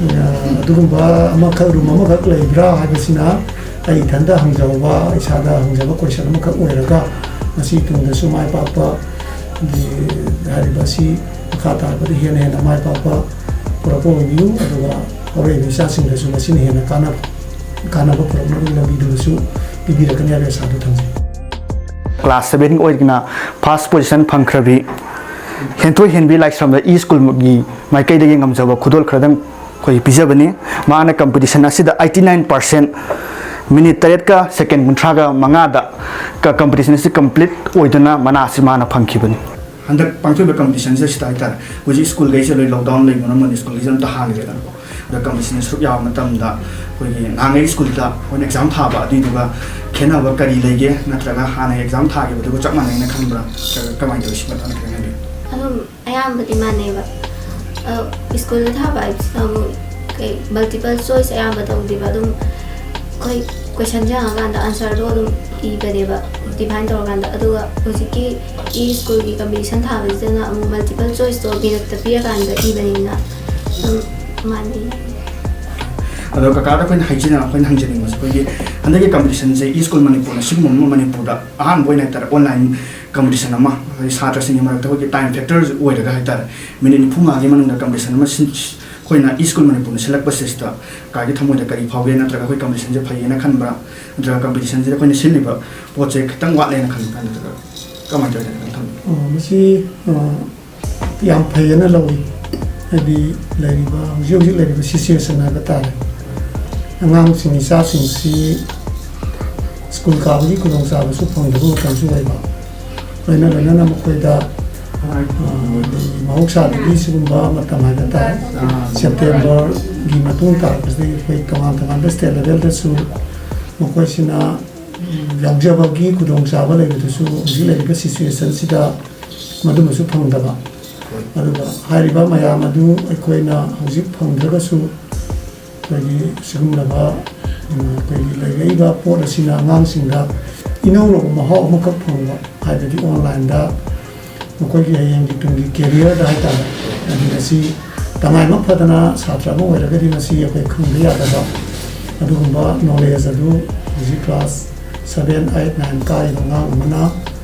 ꯑ, ꯑꯗꯨꯒꯨꯝꯕ ꯑꯃꯈꯛ, ꯔꯨꯝ ꯑꯃꯈꯛ ꯂꯩꯕ꯭ꯔꯥ ꯍꯥꯏꯕꯁꯤꯅ ꯑꯩ ꯏꯊꯟꯇ ꯍꯪꯖꯍꯧꯕ, ꯏꯁꯥꯗ ꯍꯪꯖꯕ ꯀꯣꯏꯁꯟ ꯑꯃꯈꯛ ꯑꯣꯏꯔꯒ ꯉꯁꯤ ꯇꯨꯡꯗꯁꯨ ꯃꯥꯏ ꯄꯥꯛꯄ ꯗꯤ ꯍꯥꯏꯔꯤꯕ ꯑꯁꯤ ꯃꯈꯥ ꯇꯥꯔꯛꯄꯗ ꯍꯦꯟꯅ ꯍꯦꯟꯅ ꯃꯥꯏ ꯄꯥꯛꯄ ꯄꯨꯔꯛꯄ ꯑꯣꯏꯕꯤꯌꯨ, ꯑꯗꯨꯒ ꯍꯧꯔꯛꯏꯕ ꯏꯆꯥꯁꯤꯡꯗꯁꯨ ꯃꯁꯤꯅ ꯍꯦꯟꯅ ꯀꯥꯟꯅꯕ, ꯀꯥꯟꯅꯕ ꯄꯨꯔꯛꯅꯕꯒꯤ ꯂꯝꯕꯤꯗꯨꯗꯁꯨ ꯄꯤꯕꯤꯔꯛꯀꯅꯤ ꯍꯥꯏꯕꯒꯤ ꯑꯁꯥꯗꯨ ꯊꯝꯖꯩ꯫ ꯀ꯭ꯂꯥꯁ ꯁꯚꯦꯟ ꯑꯣꯏꯅ ꯐꯥꯔꯁ ꯄꯣꯖꯤꯁꯟ ꯐꯪꯈ꯭ꯔꯕꯤ ꯍꯦꯟꯊꯣꯏ ꯍꯦꯟꯕꯤ ꯂꯥꯏꯁ꯭ꯔꯝꯗ ꯏ ꯁ꯭ꯀꯨꯜꯒꯤ ꯃꯥꯏꯀꯩꯗꯒꯤ ꯉꯝꯖꯕ ꯈꯨꯗꯣꯜ ꯈꯔꯗꯪ ꯑꯩꯈꯣꯏ ꯄꯤꯖꯕꯅꯤ꯫ ꯃꯥꯅ ꯀꯝꯄꯤꯇꯤꯁꯟ ꯑꯁꯤꯗ ꯑꯩꯠꯇꯤ ꯅꯥꯏꯟ ꯄꯥꯔꯁꯦꯟ, ꯃꯤꯅꯤꯠ ꯇꯔꯦꯠꯀ ꯁꯦꯀꯦꯟ ꯀꯨꯟꯊ꯭ꯔꯥꯒ ꯃꯉꯥꯗ ꯀ-, ꯀꯝꯄꯤꯇꯤꯁꯟ ꯑꯁꯤ ꯀꯝꯄ꯭ꯂꯤꯠ ꯑꯣꯏꯗꯨꯅ ꯃꯅꯥ ꯑꯁꯤ ꯃꯥꯅ ꯐꯪꯈꯤꯕꯅꯤ꯫ ꯍꯟꯗꯛ ꯄꯥꯡꯊꯣꯛꯏꯕ ꯀꯝꯄꯤꯇꯤꯁꯟꯁꯦ ꯁꯤꯗ ꯍꯥꯏꯇꯥꯔꯦ, ꯍꯧꯖꯤꯛ ꯁ꯭ꯀꯨꯜꯈꯩꯁꯦ ꯂꯣꯏ ꯂꯣꯛꯗꯥꯎꯟ ꯂꯩꯕ ꯃꯔꯝ ꯑꯣꯏꯅ ꯁ꯭ꯀꯨꯜꯈꯩꯁꯦ ꯑꯝꯇ ꯍꯥꯡꯗ꯭ꯔꯦꯗꯅꯀꯣ꯫ ꯑꯗ ꯀꯝꯄꯤꯇꯤꯁꯟꯗ ꯁꯔꯨꯛ ꯌꯥꯕ ꯃꯇꯝꯗ ꯑꯩꯈꯣꯏꯒꯤ ꯅꯍꯥꯟꯉꯩ ꯁ꯭ꯀꯨꯜꯗ ꯑꯩꯈꯣꯏꯅ ꯑꯦꯛꯖꯥꯝ ꯊꯥꯕ ꯑꯗꯨꯏꯗꯨꯒ ꯈꯦꯠꯅꯕ ꯀꯔꯤ ꯂꯩꯒꯦ, ꯅꯠꯇ꯭ꯔꯒ ꯍꯥꯟꯅꯒꯤ ꯑꯦꯛꯖꯥꯝ ꯊꯥꯈꯤꯕꯗꯨꯒ ꯆꯞ ꯃꯥꯟꯅꯩꯅ ꯈꯟꯕ꯭ꯔꯥ, ꯅꯠꯇ꯭ꯔꯒ ꯀꯃꯥꯏꯅ ꯇꯧꯋꯤ? ꯁꯤ ꯃꯇꯥꯡꯗ ꯈꯤꯇꯪ ꯍꯥꯏꯕꯤꯌꯨ꯫ ꯑꯗꯨꯝ ꯑꯌꯥꯝꯕꯗꯤ ꯃꯥꯟꯅꯩꯕ꯫ ꯑ, ꯁ꯭ꯀꯨꯜꯗ ꯊꯥꯕ ꯍꯥꯏꯕꯁꯤꯅ ꯑꯃꯨꯛ ꯀꯩ, ꯃꯜꯇꯤꯄꯜ ꯆꯣꯏꯁ ꯑꯌꯥꯝꯕ ꯇꯧꯗꯦꯕ꯫ ꯑꯗꯨꯝ ꯑꯩꯈꯣꯏ ꯀꯣꯏꯁꯟꯁꯦ ꯍꯪꯉꯀꯥꯟꯗ ꯑꯟꯁꯔꯗꯣ ꯑꯗꯨꯝ ꯏꯕꯅꯦꯕ, ꯗꯤꯐꯥꯏꯟ ꯇꯧꯔꯀꯥꯟꯗ꯫ ꯑꯗꯨꯒ ꯍꯧꯖꯤꯛꯀꯤ ꯏ ꯁ꯭ꯀꯨꯜꯒꯤ ꯀꯝꯄꯤꯇꯤꯁꯟ ꯊꯥꯕꯁꯤꯗꯅ ꯑꯃꯨꯛ ꯃꯜꯇꯤꯄꯜ ꯆꯣꯏꯁꯇꯣ ꯃꯤꯔꯛꯇ ꯄꯤꯔꯀꯥꯟꯗ ꯏꯕꯅꯤꯅ ꯑꯗꯨꯝ ꯃꯥꯟꯅꯩ꯫ ꯑꯗꯣ ꯀꯀꯥꯗ ꯑꯩꯈꯣꯏꯅ ꯍꯥꯏꯖꯅ-, ꯑꯩꯈꯣꯏꯅ ꯍꯪꯖꯅꯤꯡꯕꯁꯦ, ꯑꯩꯈꯣꯏꯒꯤ ꯍꯟꯗꯛꯀꯤ ꯀꯝꯄꯤꯇꯤꯁꯟꯁꯦ ꯏ ꯁ꯭ꯀꯨꯜ ꯃꯅꯤꯄꯨꯔꯅ ꯁꯤꯒꯨꯝꯕ ꯑꯃ ꯃꯅꯤꯄꯨꯔꯗ ꯑꯍꯥꯟꯕ ꯑꯣꯏꯅ ꯍꯥꯏꯇꯥꯔꯦ, ꯑꯣꯟꯂꯥꯏꯟ ꯀꯝꯄꯤꯇꯤꯁꯟ ꯑꯃ, ꯑꯩꯈꯣꯏ ꯁꯥꯇ꯭ꯔꯁꯤꯡꯒꯤ ꯃꯔꯛꯇ ꯑꯩꯈꯣꯏꯒꯤ ꯇꯥꯏꯝ ꯐꯦꯛꯇꯔꯁꯨ ꯑꯣꯏꯔꯒ ꯍꯥꯏꯇꯥꯔꯦ, ꯃꯤꯅꯤꯠ ꯅꯤꯐꯨ ꯃꯉꯥꯒꯤ ꯃꯅꯨꯡꯗ ꯀꯝꯄꯤꯇꯤꯁꯟ ꯑꯃ ꯁꯤꯟ-, ꯑꯩꯈꯣꯏꯅ ꯏ ꯁ꯭ꯀꯨꯜ ꯃꯅꯤꯄꯨꯔꯅ ꯁꯤꯜꯂꯛꯄꯁꯤꯗ ꯀꯀꯥꯒꯤ ꯊꯃꯣꯏꯗ ꯀꯔꯤ ꯐꯥꯎꯒꯦ? ꯅꯠꯇ꯭ꯔꯒ ꯑꯩꯈꯣꯏ ꯀꯝꯄꯤꯇꯤꯁꯟꯁꯦ ꯐꯩꯌꯦꯅ ꯈꯟꯕ꯭ꯔꯥ? ꯅꯠꯇ꯭ꯔꯒ ꯀꯝꯄꯤꯇꯤꯁꯟꯁꯤꯗ ꯑꯩꯈꯣꯏꯅ ꯁꯤꯜꯂꯤꯕ ꯄꯣꯠꯁꯦ ꯈꯤꯇꯪ ꯋꯥꯠꯂꯦꯅ ꯈꯟꯕ꯭ꯔꯥ? ꯅꯠꯇ꯭ꯔꯒ ꯀꯃꯥꯏꯅ ꯇꯧꯋꯦꯅ ꯈꯟꯕ꯭ꯔꯥ? ꯑ, ꯃꯁꯤ, ꯑ, ꯌꯥꯝ ꯐꯩꯌꯦꯅ ꯂꯧꯏ꯫ ꯍꯥꯏꯗꯤ ꯂꯩꯔꯤꯕ, ꯍꯧꯖꯤꯛ ꯍꯧꯖꯤꯛ ꯂꯩꯔꯤꯕ ꯁꯤꯆꯨꯋꯦꯁꯟ ꯍꯥꯏꯕ ꯇꯥꯔꯦ, ꯑꯉꯥꯡꯁꯤꯡ, ꯏꯆꯥꯁꯤꯡꯁꯤ ꯁ꯭ꯀꯨꯜ ꯀꯥꯕꯒꯤ ꯈꯨꯗꯣꯡꯆꯥꯕꯁꯨ ꯐꯪꯗꯕ ꯃꯇꯝꯁꯨ ꯑꯣꯏꯕ, ꯂꯣꯏꯅ ꯂꯣꯏꯅꯅ ꯃꯈꯣꯏꯗ, ꯑ, ꯃꯍꯧꯁꯥꯗꯒꯤ ꯁꯤꯒꯨꯝꯕ ꯃꯇꯝ ꯍꯥꯏꯕ ꯇꯥꯔꯦ, ꯁꯦꯞꯇꯦꯝꯕꯔꯒꯤ ꯃꯇꯨꯡ ꯇꯥꯔꯛꯄꯁꯤꯗꯒꯤ ꯑꯩꯈꯣꯏ ꯇꯣꯉꯥꯟ ꯇꯣꯉꯥꯟꯕ ꯁ꯭ꯇꯦꯠ ꯂꯦꯚꯦꯜꯗꯁꯨ ꯃꯈꯣꯏꯁꯤꯅ ꯌꯥꯎꯖꯕꯒꯤ ꯈꯨꯗꯣꯡꯆꯥꯕ ꯂꯩꯕꯗꯨꯁꯨ ꯍꯧꯖꯤꯛ ꯂꯩꯔꯤꯕ ꯁꯤꯆꯨꯋꯦꯁꯟꯁꯤꯗ ꯃꯗꯨꯃꯁꯨ ꯐꯪꯗꯕ꯫ ꯑꯗꯨꯒ ꯍꯥꯏꯔꯤꯕ ꯃꯌꯥꯝ ꯑꯗꯨ ꯑꯩꯈꯣꯏꯅ ꯍꯧꯖꯤꯛ ꯐꯪꯗ꯭ꯔꯒꯁꯨ, ꯑꯩꯈꯣꯏꯒꯤ ꯁꯤꯒꯨꯝꯂꯕ, ꯎꯝ, ꯑꯩꯈꯣꯏꯒꯤ ꯂꯩꯔꯛꯏꯕ ꯄꯣꯠ ꯑꯁꯤꯅ ꯑꯉꯥꯡꯁꯤꯡꯗ ꯏꯅꯧ ꯅꯧꯕ ꯃꯍꯥꯎ ꯑꯃꯈꯛ ꯐꯪꯕ, ꯍꯥꯏꯕꯗꯤ ꯑꯣꯟꯂꯥꯏꯟꯗ ꯃꯈꯣꯏꯒꯤ ꯍꯌꯦꯡꯒꯤ ꯇꯨꯡꯒꯤ ꯀꯦꯔꯤꯌꯔꯗ ꯍꯥꯏꯇꯥꯔꯦ, ꯍꯥꯏꯗꯤ ꯃꯁꯤ ꯇꯉꯥꯏꯃꯛ ꯐꯗꯅ ꯁꯥꯇ꯭ꯔ ꯑꯃ ꯑꯣꯏꯔꯒꯗꯤ ꯃꯁꯤ ꯑꯩꯈꯣꯏ ꯈꯪꯗ ꯌꯥꯗꯕ ꯑꯗꯨꯒꯨꯝꯕ ꯅꯣꯂꯦꯖ ꯑꯗꯨ ꯍꯧꯖꯤꯛ ꯀ꯭ꯂꯥꯁ ꯁꯚꯦꯟ, ꯑꯩꯠ, ꯅꯥꯏꯟ ꯀꯥꯔꯤꯕ ꯑꯉꯥꯡ ꯑꯃꯅ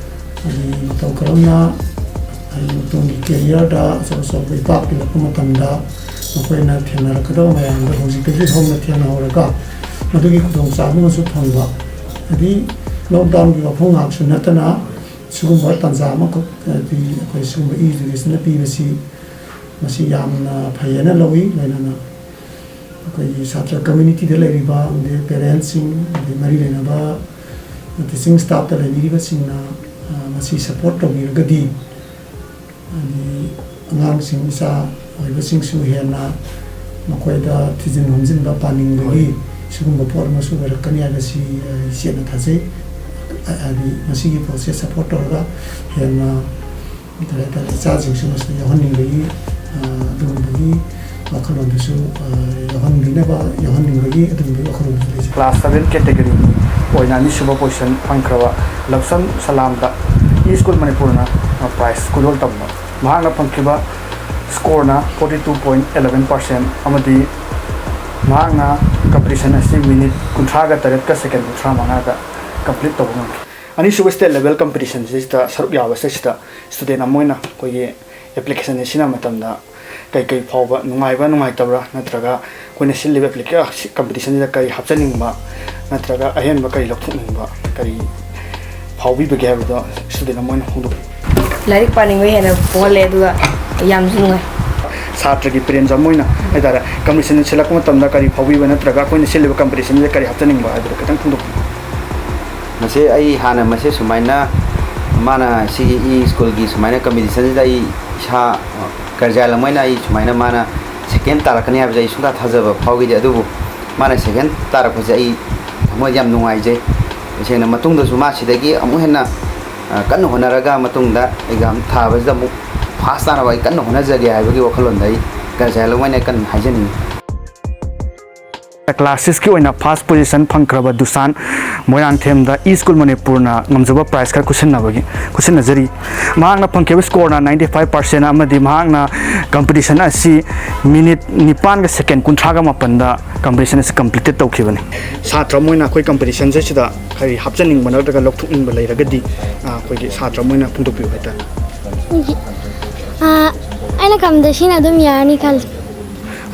ꯍꯥꯏꯗꯤ ꯃꯇꯧ ꯀꯔꯝꯅ ꯍꯥꯏꯗꯤ ꯇꯨꯡꯒꯤ ꯀꯦꯔꯤꯌꯔꯗ ꯑꯆꯧ ꯑꯆꯧꯕ ꯏꯄꯥꯛ ꯄꯤꯔꯛꯄ ꯃꯇꯝꯗ ꯃꯈꯣꯏꯅ ꯊꯦꯡꯅꯔꯛꯀꯗꯕ ꯃꯌꯥꯝꯗꯣ ꯍꯧꯖꯤꯛꯇꯒꯤ ꯍꯧꯅ ꯊꯦꯡꯅꯍꯧꯔꯒ ꯃꯗꯨꯒꯤ ꯈꯨꯗꯣꯡꯆꯥꯕ ꯑꯃꯁꯨ ꯐꯪꯕ꯫ ꯍꯥꯏꯗꯤ ꯂꯣꯛꯗꯥꯎꯟꯒꯤ ꯋꯥꯐꯝ ꯉꯥꯛꯁꯨ ꯅꯠꯇꯅ ꯁꯤꯒꯨꯝꯕ ꯇꯥꯟꯖꯥ ꯑꯃꯈꯛ ꯍꯥꯏꯗꯤ ꯑꯩꯈꯣꯏ ꯁꯤꯒꯨꯝꯕ ꯏ ꯏꯖꯨꯀꯦꯁꯟꯅ ꯄꯤꯕꯁꯤ ꯃꯁꯤ ꯌꯥꯝꯅ ꯐꯩꯌꯦꯅ ꯂꯧꯏ꯫ ꯂꯣꯏꯅꯅ ꯑꯩꯈꯣꯏꯒꯤ ꯁꯥꯇ꯭ꯔ ꯀꯝꯃ꯭ꯌꯨꯅꯤꯇꯤꯗ ꯂꯩꯔꯤꯕ, ꯑꯃꯗꯤ ꯄꯦꯔꯦꯟꯁꯁꯤꯡ, ꯑꯃꯗꯤ ꯃꯔꯤ ꯂꯩꯅꯕ ꯇꯤꯆꯤꯡ ꯁ꯭ꯇꯥꯐꯇ ꯂꯩꯕꯤꯔꯤꯕꯁꯤꯡꯅ, ꯑ, ꯃꯁꯤ ꯁꯄꯣꯔꯠ ꯇꯧꯕꯤꯔꯒꯗꯤ, ꯍꯥꯏꯗꯤ ꯑꯉꯥꯡꯁꯤꯡ, ꯏꯆꯥ ꯑꯣꯏꯕꯁꯤꯡꯁꯨ ꯍꯦꯟꯅ ꯃꯈꯣꯏꯗ ꯊꯤꯖꯤꯟ ꯍꯨꯝꯖꯤꯟꯕ, ꯄꯥꯅꯤꯡꯕꯒꯤ ꯁꯤꯒꯨꯝꯕ ꯄꯣꯠ ꯑꯃꯁꯨ ꯑꯣꯏꯔꯛꯀꯅꯤ ꯍꯥꯏꯕꯁꯤ ꯑꯩ ꯆꯦꯠꯅ ꯊꯥꯖꯩ꯫ ꯍꯥꯏꯗꯤ ꯃꯁꯤꯒꯤ ꯄꯣꯠꯁꯦ ꯁꯄꯣꯔꯠ ꯇꯧꯔꯒ ꯍꯦꯟꯅ ꯀꯔꯤ ꯍꯥꯏꯇꯥꯔꯦ, ꯏꯆꯥꯁꯤꯡꯁꯨ ꯃꯁꯤꯗ ꯌꯥꯎꯍꯟꯅꯤꯡꯕꯒꯤ, ꯑ, ꯑꯗꯨꯒꯨꯝꯕꯒꯤ ꯋꯥꯈꯜꯂꯣꯟꯗꯨꯁꯨ, ꯑ, ꯌꯥꯎꯍꯟꯕꯤꯅꯕ, ꯌꯥꯎꯍꯟꯅꯤꯡꯕꯒꯤ ꯑꯗꯨꯒꯨꯝꯕꯒꯤ ꯋꯥꯈꯜꯂꯣꯟꯁꯨ ꯂꯩꯖꯩ꯫ ꯀ꯭ꯂꯥꯁ ꯁꯚꯦꯟ ꯀꯦꯇꯦꯒꯣꯔꯤꯒꯤ ꯑꯣꯏꯅ ꯑꯅꯤꯁꯨꯕ ꯄꯣꯖꯤꯁꯟ ꯐꯪꯈ꯭ꯔꯕ ꯂꯞꯁꯟ ꯁꯂꯥꯝꯗ ꯏ ꯁ꯭ꯀꯨꯜ ꯃꯅꯤꯄꯨꯔꯅ ꯄ꯭ꯔꯥꯏꯖ ꯈꯨꯗꯣꯜ ꯇꯝꯕ꯫ ꯃꯍꯥꯛꯅ ꯐꯪꯈꯤꯕ ꯁ꯭ꯀꯣꯔꯅ forty two point eleven percent ꯑꯃꯗꯤ ꯃꯍꯥꯛꯅ ꯀꯝꯄꯤꯇꯤꯁꯟ ꯑꯁꯤ ꯃꯤꯅꯤꯠ ꯀꯨꯟꯊ꯭ꯔꯥꯒ ꯇꯔꯦꯠꯀ ꯁꯦꯀꯦꯟ ꯀꯨꯟꯊ꯭ꯔꯥ ꯃꯉꯥꯗ ꯀꯝꯄ꯭ꯂꯤꯠ ꯇꯧꯕ ꯉꯝꯈꯤ꯫ ꯑꯅꯤꯁꯨꯕ ꯁ꯭ꯇꯦꯠ ꯂꯦꯚꯦꯜ ꯀꯝꯄꯤꯇꯤꯁꯟꯁꯤꯗ ꯁꯔꯨꯛ ꯌꯥꯕꯁꯤꯗ ꯁꯤꯗ ꯁ꯭ꯇꯨꯗꯦꯟ ꯑꯃ ꯑꯣꯏꯅ ꯑꯩꯈꯣꯏꯒꯤ ꯑꯦꯄ꯭ꯂꯤꯀꯦꯁꯟꯁꯦ ꯁꯤꯖꯤꯟꯅꯕ ꯃꯇꯝꯗ ꯀꯩ ꯀꯩ ꯐꯥꯎꯕ ꯅꯨꯡꯉꯥꯏꯕ ꯅꯨꯡꯉꯥꯏꯇꯕ꯭ꯔꯥ, ꯅꯠꯇ꯭ꯔꯒ ꯑꯩꯈꯣꯏꯅ ꯁꯤꯜꯂꯤꯕ ꯑꯦꯄ꯭ꯂꯤꯀꯦ-, ꯁꯤ ꯀꯝꯄꯤꯇꯤꯁꯟꯁꯤꯗ ꯀꯔꯤ ꯍꯥꯞꯆꯅꯤꯡꯕ, ꯅꯠꯇ꯭ꯔꯒ ꯑꯍꯦꯟꯕ ꯀꯔꯤ ꯂꯧꯊꯣꯛꯅꯤꯡꯕ, ꯀꯔꯤ ꯐꯥꯎꯕꯤꯕꯒꯦ ꯍꯥꯏꯕꯗꯣ ꯁ꯭ꯇꯨꯗꯦꯟ ꯑꯃ ꯑꯣꯏꯅ ꯐꯣꯡꯗꯣꯛꯄꯤꯌꯨ꯫ ꯂꯥꯏꯔꯤꯛ ꯄꯥꯅꯤꯡꯕ ꯍꯦꯟꯅ ꯄꯣꯛꯍꯜꯂꯦ, ꯑꯗꯨꯒ ꯌꯥꯝꯁꯨ ꯅꯨꯡꯉꯥꯏ꯫ ꯁꯥꯇ꯭ꯔꯒꯤ ꯄꯦꯔꯦꯟꯁ ꯑꯃ ꯑꯣꯏꯅ ꯍꯥꯏꯇꯥꯔꯦ, ꯀꯝꯄꯤꯇꯤꯁꯟ ꯁꯤꯜꯂꯛꯄ ꯃꯇꯝꯗ ꯀꯔꯤ ꯐꯥꯎꯕꯤꯕ, ꯅꯠꯇ꯭ꯔꯒ ꯑꯩꯈꯣꯏꯅ ꯁꯤꯜꯂꯤꯕ ꯀꯝꯄꯤꯇꯤꯁꯟꯁꯤꯗ ꯀꯔꯤ ꯍꯥꯞꯆꯅꯤꯡꯕ ꯍꯥꯏꯕꯗꯣ ꯈꯤꯇꯪ ꯐꯣꯡꯗꯣꯛꯄꯤꯌꯨ꯫ ꯃꯁꯤ ꯑꯩ ꯍꯥꯟꯅ ꯃꯁꯤ ꯁꯨꯃꯥꯏꯅ ꯃꯥꯅ ꯁꯤꯒꯤ ꯏ ꯁ꯭ꯀꯨꯜꯒꯤ ꯁꯨꯃꯥꯏꯅ ꯀꯝꯄꯤꯇꯤꯁꯟꯁꯤꯗ ꯑꯩ ꯏꯁꯥ ꯒꯥꯔꯖꯤꯌꯥꯟ ꯑꯃ ꯑꯣꯏꯅ ꯑꯩ ꯁꯨꯃꯥꯏꯅ ꯃꯥꯅ ꯁꯦꯀꯦꯟ ꯇꯥꯔꯛꯀꯅꯤ ꯍꯥꯏꯕꯁꯦ ꯑꯩ ꯁꯨꯡꯊꯥ ꯊꯥꯖꯕ ꯐꯥꯎꯈꯤꯗꯦ꯫ ꯑꯗꯨꯕꯨ ꯃꯥꯅ ꯁꯦꯀꯦꯟ ꯇꯥꯔꯛꯄꯁꯦ ꯑꯩ ꯊꯃꯣꯏꯗ ꯌꯥꯝ ꯅꯨꯡꯉꯥꯏꯖꯩ꯫ ꯇꯁꯦꯡꯅ ꯃꯇꯨꯡꯗꯁꯨ ꯃꯥ ꯁꯤꯗꯒꯤ ꯑꯃꯨꯛ ꯍꯦꯟꯅ, ꯑ, ꯀꯟꯅ ꯍꯣꯠꯅꯔꯒ ꯃꯇꯨꯡꯗ ꯑꯦꯛꯖꯥꯝ ꯊꯥꯕꯁꯤꯗ ꯑꯃꯨꯛ ꯐꯥꯁ ꯇꯥꯅꯕ ꯑꯩ ꯀꯟꯅ ꯍꯣꯠꯅꯖꯒꯦ ꯍꯥꯏꯕꯒꯤ ꯋꯥꯈꯜꯂꯣꯟꯗ ꯑꯩ ꯒꯥꯔꯖꯤꯌꯥꯟ ꯑꯃ ꯑꯣꯏꯅ ꯀꯟꯅ ꯍꯥꯏꯖꯅꯤꯡꯉꯤ꯫ ꯀ꯭ꯂꯥꯁ ꯁꯤꯛꯁꯀꯤ ꯑꯣꯏꯅ ꯐꯥꯔꯁ ꯄꯣꯖꯤꯁꯟ ꯐꯪꯈ꯭ꯔꯕ ꯗꯨꯁꯥꯟ ꯃꯣꯏꯔꯥꯡꯊꯦꯝꯗ ꯏ ꯁ꯭ꯀꯨꯜ ꯃꯅꯤꯄꯨꯔꯅ ꯉꯝꯖꯕ ꯄ꯭ꯔꯥꯏꯖ ꯈꯔ ꯈꯨꯠꯁꯤꯟꯅꯕꯒꯤ, ꯈꯨꯠꯁꯤꯟꯅꯖꯔꯤ꯫ ꯃꯍꯥꯛꯅ ꯐꯪꯈꯤꯕ ꯁ꯭ꯀꯣꯔꯅ ninety five percent ꯑꯃꯗꯤ ꯃꯍꯥꯛꯅ ꯀꯝꯄꯤꯇꯤꯁꯟ ꯑꯁꯤ ꯃꯤꯅꯤꯠ ꯅꯤꯄꯥꯟꯒ ꯁꯦꯀꯦꯟ ꯀꯨꯟꯊ꯭ꯔꯥꯒ ꯃꯥꯄꯟꯗ ꯀꯝꯄꯤꯇꯤꯁꯟ ꯑꯁꯤ ꯀꯝꯄ꯭ꯂꯤꯇꯦꯠ ꯇꯧꯈꯤꯕꯅꯤ꯫ ꯁꯥꯇ꯭ꯔ ꯑꯃ ꯑꯣꯏꯅ ꯑꯩꯈꯣꯏ ꯀꯝꯄꯤꯇꯤꯁꯟꯁꯦ ꯁꯤꯗ ꯀꯔꯤ ꯍꯥꯞꯆꯅꯤꯡꯕ ꯅꯠꯇ꯭ꯔꯒ ꯂꯧꯊꯣꯛꯅꯤꯡꯕ ꯂꯩꯔꯒꯗꯤ, ꯑ, ꯑꯩꯈꯣꯏꯒꯤ ꯁꯥꯇ꯭ꯔ ꯑꯃ ꯑꯣꯏꯅ ꯐꯣꯡꯗꯣꯛꯄꯤꯌꯨ ꯍꯥꯏꯇꯥꯔꯦ꯫ ꯑ, ꯑꯩꯅ ꯈꯟꯕꯗ ꯁꯤꯅ ꯑꯗꯨꯝ ꯌꯥꯔꯅꯤ ꯈꯜꯂꯤ꯫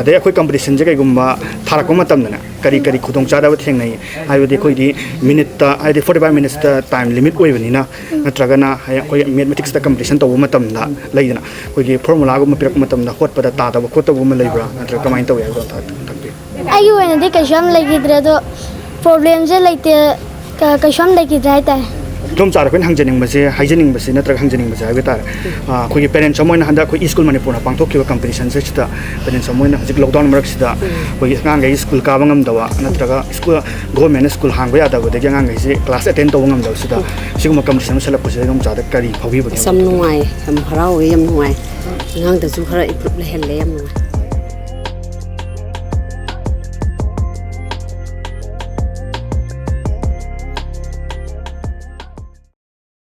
ꯑꯗꯩ ꯑꯩꯈꯣꯏ ꯀꯝꯄꯤꯇꯤꯁꯟꯁꯦ ꯀꯩꯒꯨꯝꯕ ꯊꯥꯔꯛꯄ ꯃꯇꯝꯗꯅꯦ, ꯀꯔꯤ ꯀꯔꯤ ꯈꯨꯗꯣꯡꯆꯥꯗꯕ ꯊꯦꯡꯅꯩ? ꯍꯥꯏꯕꯗꯤ ꯑꯩꯈꯣꯏꯗꯤ ꯃꯤꯅꯤꯠꯇ, ꯍꯥꯏꯗꯤ forty five minutesꯇ time limit ꯑꯣꯏꯕꯅꯤꯅ, ꯅꯠꯇ꯭ꯔꯒꯅ ꯍꯌꯦꯡ ꯑꯩꯈꯣꯏ mathematicsꯇ competition ꯇꯧꯕ ꯃꯇꯝꯗ ꯂꯩꯗꯅ, ꯑꯩꯈꯣꯏꯒꯤ formulaꯒꯨꯝꯕ ꯄꯤꯔꯛꯄ ꯃꯇꯝꯗ ꯍꯣꯠꯄꯗ ꯇꯥꯗꯕ ꯈꯣꯠꯇꯕꯒꯨꯝꯕ ꯂꯩꯕ꯭ꯔꯥ, ꯅꯠꯇ꯭ꯔꯒ ꯀꯃꯥꯏꯅ ꯇꯧꯏ ꯍꯥꯏꯕꯗꯣ ꯑꯝꯇ ꯇꯥꯛꯄꯤꯌꯨ꯫ ꯑꯩꯒꯤ ꯑꯣꯏꯅꯗꯤ ꯀꯩꯁꯨ ꯌꯥꯝ ꯂꯩꯈꯤꯗ꯭ꯔꯦ, ꯑꯗꯣ problemꯁꯦ ꯂꯩꯇꯦ, ꯀ-, ꯀꯩꯁꯨ ꯌꯥꯝ ꯂꯩꯈꯤꯗ꯭ꯔꯦ ꯍꯥꯏꯇꯥꯔꯦ꯫ ꯏꯗꯣꯝꯆꯥꯗ ꯑꯩꯈꯣꯏꯅ ꯍꯪꯖꯅꯤꯡꯕꯁꯦ, ꯍꯥꯏꯖꯅꯤꯡꯕꯁꯦ ꯅꯠꯇ꯭ꯔꯒ ꯍꯪꯖꯅꯤꯡꯕꯁꯦ ꯍꯥꯏꯕ ꯇꯥꯔꯦ꯫ ꯑ, ꯑꯩꯈꯣꯏꯒꯤ parents ꯑꯃ ꯑꯣꯏꯅ ꯍꯟꯗꯛ ꯑꯩꯈꯣꯏ ꯏ ꯁ꯭ꯀꯨꯜ ꯃꯅꯤꯄꯨꯔꯅ ꯄꯥꯡꯊꯣꯛꯈꯤꯕ competitionꯁꯦ ꯁꯤꯗ parents ꯑꯃ ꯑꯣꯏꯅ ꯍꯧꯖꯤꯛ lockdown ꯃꯔꯛꯁꯤꯗ ꯑꯩꯈꯣꯏꯒꯤ ꯑꯉꯥꯡꯈꯩ ꯁ꯭ꯀꯨꯜ ꯀꯥꯕ ꯉꯝꯗꯕ ꯅꯠꯇ꯭ꯔꯒ ꯁ꯭ꯀꯨꯜ, governmentꯅ ꯁ꯭ꯀꯨꯜ ꯍꯥꯡꯕ ꯌꯥꯗꯕꯗꯒꯤ ꯑꯉꯥꯡꯈꯩꯁꯦ class attend ꯇꯧꯕ ꯉꯝꯗꯕꯁꯤꯗ ꯁꯤꯒꯨꯝꯕ competition ꯑꯃ ꯁꯤꯜꯂꯛꯄꯁꯤꯗ ꯏꯗꯣꯝꯆꯥꯗ ꯀꯔꯤ ꯐꯥꯎꯕꯤꯕꯒꯦ? ꯑꯁ, ꯌꯥꯝ ꯅꯨꯡꯉꯥꯏ, ꯌꯥꯝ ꯍꯔꯥꯎꯋꯦ, ꯌꯥꯝ ꯅꯨꯡꯉꯥꯏ꯫ ꯑꯉꯥꯡꯗꯁꯨ ꯈꯔ improve ꯂꯩꯍꯜꯂꯦ, ꯌꯥꯝ ꯅꯨꯡꯉꯥꯏ꯫